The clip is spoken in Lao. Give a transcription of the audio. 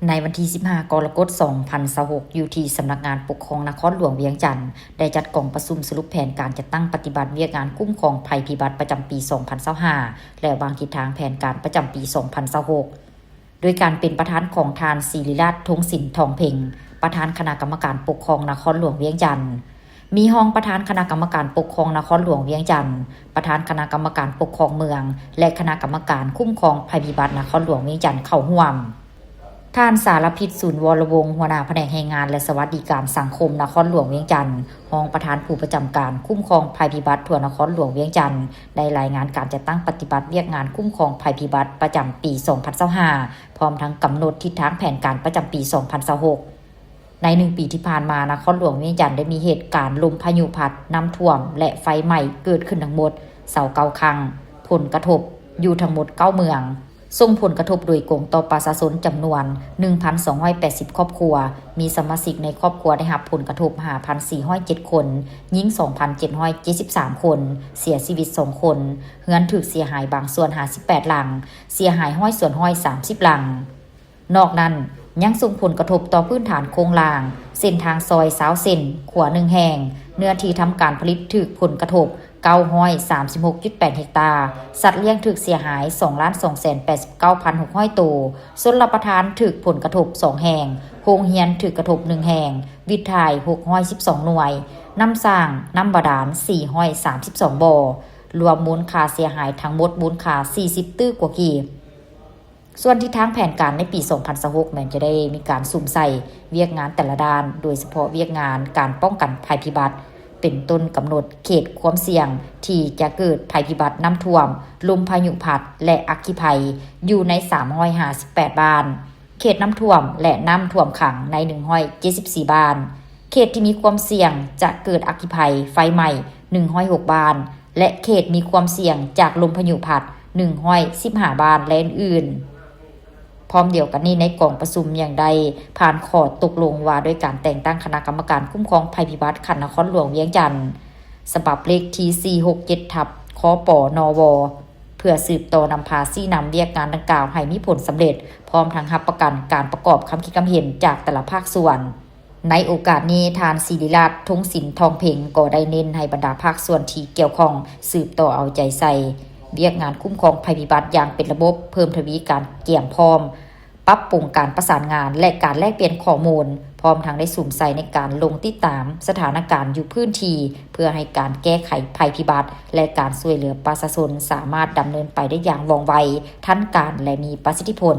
ໃນວັນທີສິບຫ້າ ກໍລະກົດ ສອງພັນຊາວຫົກ ຢູ່ທີ່ສຳນັກງານປົກຄອງນະຄອນຫຼວງວຽງຈັນ ໄດ້ຈັດກອງປະຊຸມສະຫຼຸບແຜນການຈັດຕັ້ງປະຕິບັດວຽກງານຄຸ້ມຄອງໄພພິບັດປະຈຳປີ ສອງພັນຊາວຫ້າ ແລະ ວາງທິດທາງແຜນການປະຈຳປີ ສອງພັນຊາວຫົກ ໂດຍການເປັນປະທານຂອງທ່ານ ສິລິລາດ ທົງສິນ ທອງເພັງ ປະທານຄະນະກຳມະການປົກຄອງນະຄອນຫຼວງວຽງຈັນ, ມີຮອງປະທານຄະນະກຳມະການປົກຄອງນະຄອນຫຼວງວຽງຈັນ, ປະທານຄະນະກຳມະການປົກຄອງເມືອງ ແລະ ຄະນະກຳມະການຄຸ້ມຄອງໄພພິບັດນະຄອນຫຼວງວຽງຈັນເຂົ້າຮ່ວມ. ທ່ານ ສາລະພິດ ສູນວໍລະວົງ ຫົວໜ້າພະແນກແຮງງານ ແລະ ສະຫວັດດີການສັງຄົມນະຄອນຫຼວງວຽງຈັນ, ຮອງປະທານຜູ້ປະຈຳການຄຸ້ມຄອງໄພພິບັດທົ່ວນະຄອນຫຼວງວຽງຈັນ ໄດ້ລາຍງານການຈັດຕັ້ງປະຕິບັດວຽກງານຄຸ້ມຄອງໄພພິບັດປະຈຳປີ ສອງພັນຊາວຫ້າ ພ້ອມທັງກຳນົດທິດທາງແຜນການປະຈຳປີ ສອງພັນຊາວຫົກ. ໃນໜຶ່ງປີທີ່ຜ່ານມາ, ນະຄອນຫຼວງວຽງຈັນໄດ້ມີເຫດການລົມພາຍຸພັດ, ນ້ຳຖ້ວມ ແລະ ໄຟໄໝ້ເກີດຂຶ້ນທັງໝົດ ຊາວເກົ້າຄັ້ງ, ຜົນກະທົບຢູ່ທັງໝົດ ເກົ້າເມືອງ, ສົ່ງຜົນກະທົບໂດຍກົງຕໍ່ປະຊາຊົນຈຳນວນ ໜຶ່ງພັນສອງຮ້ອຍແປດສິບຄອບຄົວ, ມີສະມາຊິກໃນຄອບຄົວໄດ້ຮັບຜົນກະທົບ ຫ້າພັນສີ່ຮ້ອຍເຈັດຄົນ, ຍິງ ສອງພັນເຈັດຮ້ອຍເຈັດສິບສາມຄົນ, ເສຍຊີວິດ ສອງຄົນ, ເຮືອນຖືກເສຍຫາຍບາງສ່ວນ ຫ້າສິບແປດຫຼັງ, ເສຍຫາຍຮ້ອຍສ່ວນຮ້ອຍ ສາມສິບຫຼັງ. ນອກນັ້ນ, ຍັງສົ່ງຜົນກະທົບຕໍ່ພື້ນຖານໂຄງລ່າງ, ເສັ້ນທາງຊອຍ ຊາວເສັ້ນ, ຂົວໜຶ່ງແຫ່ງ, ເນື້ອທີ່ທຳການຜະລິດຖືກຜົນກະທົບ ເກົ້າຮ້ອຍສາມສິບຫົກຈຸດແປດເຮັກຕາ, ສັດລ້ຽງຖືກເສຍຫາຍ ສອງລ້ານສອງແສນແປດສິບເກົ້າພັນຫົກຮ້ອຍໂຕ, ຊົນລະປະທານຖືກຜົນກະທົບ ສອງແຫ່ງ, ໂຮງຮຽນຖືກກະທົບ ໜຶ່ງແຫ່ງ, ວິດຖ່າຍ ຫົກຮ້ອຍສິບສອງໜ່ວຍ, ນ້ຳສ້າງ, ນ້ຳບາດານ ສີ່ຮ້ອຍສາມສິບສອງບໍ່, ລວມມູນຄ່າເສຍຫາຍທັງໝົດ ມູນຄ່າ ສີ່ສິບຕື້ກວ່າກີບ. ສ່ວນທິດທາງແຜນການໃນປີ ສອງພັນຊາວຫົກ ແມ່ນຈະໄດ້ມີການສຸມໃສ່ວຽກງານແຕ່ລະດ້ານ, ໂດຍສະເພາະວຽກງານການປ້ອງກັນໄພພິບັດ, ເປັນຕົ້ນກຳນົດເຂດຄວາມສ່ຽງທີ່ຈະເກີດໄພພິບັດນ້ຳຖ້ວມ, ລົມພາຍຸພັດ ແລະ ອັກຄີໄພ ຢູ່ໃນ ສາມຮ້ອຍຫ້າສິບແປດບ້ານ, ເຂດນ້ຳຖ້ວມ ແລະ ນ້ຳຖ້ວມຂັງໃນ ໜຶ່ງຮ້ອຍເຈັດສິບສີ່ບ້ານ, ເຂດທີ່ມີຄວາມສ່ຽງຈະເກີດອັກຄີໄພ, ໄຟໄໝ້ ໜຶ່ງຮ້ອຍຫົກບ້ານ ແລະ ເຂດມີຄວາມສ່ຽງຈາກລົມພາຍຸພັດ ໜຶ່ງຮ້ອຍສິບຫ້າບ້ານ ແລະ ອື່ນໆ. ພ້ອມດຽວກັນນີ້, ໃນກອງປະຊຸມຍັງໄດ້ຜ່ານຂໍ້ຕົກລົງວ່າດ້ວຍການແຕ່ງຕັ້ງຄະນະກຳມະການຄຸ້ມຄອງໄພພິບັດຂັ້ນນະຄອນຫຼວງວຽງຈັນ ສະບັບເລກທີ ສີ່ຫົກເຈັດ ທັບ ຄປ ນວ ເພື່ອສືບຕໍ່ນຳພາຊີ້ນຳວຽກງານດັ່ງກ່າວໃຫ້ມີຜົນສຳເລັດ, ພ້ອມທັງຮັບປະກັນການປະກອບຄຳຄິດຄຳເຫັນຈາກແຕ່ລະພາກສ່ວນ. ໃນໂອກາດນີ້, ທ່ານ ສິລິລາດ ທົງສິນ ທອງເພັງ ກໍໄດ້ເນັ້ນໃຫ້ບັນດາພາກສ່ວນທີ່ກ່ຽວຂ້ອງສືບຕໍ່ເອົາໃຈໃສ່ວຽກງານຄຸ້ມຄອງໄພພິບັດຢ່າງເປັນລະບົບ, ເພີ່ມທະວີການກຽມພ້ອມ, ປັບປຸງການປະສານງານ ແລະ ການແລກປ່ຽນຂໍ້ມູນ, ພ້ອມທັງໄດ້ສຸມໃສ່ໃນການລົງຕິດຕາມສະຖານະການຢູ່ພື້ນທີ່ ເພື່ອໃຫ້ການແກ້ໄຂໄພພິບັດ ແລະ ການຊ່ວຍເຫຼືອປະຊາຊົນສາມາດດຳເນີນໄປໄດ້ຢ່າງວ່ອງໄວ, ທັນການ ແລະ ມີປະສິດທິຜົນ.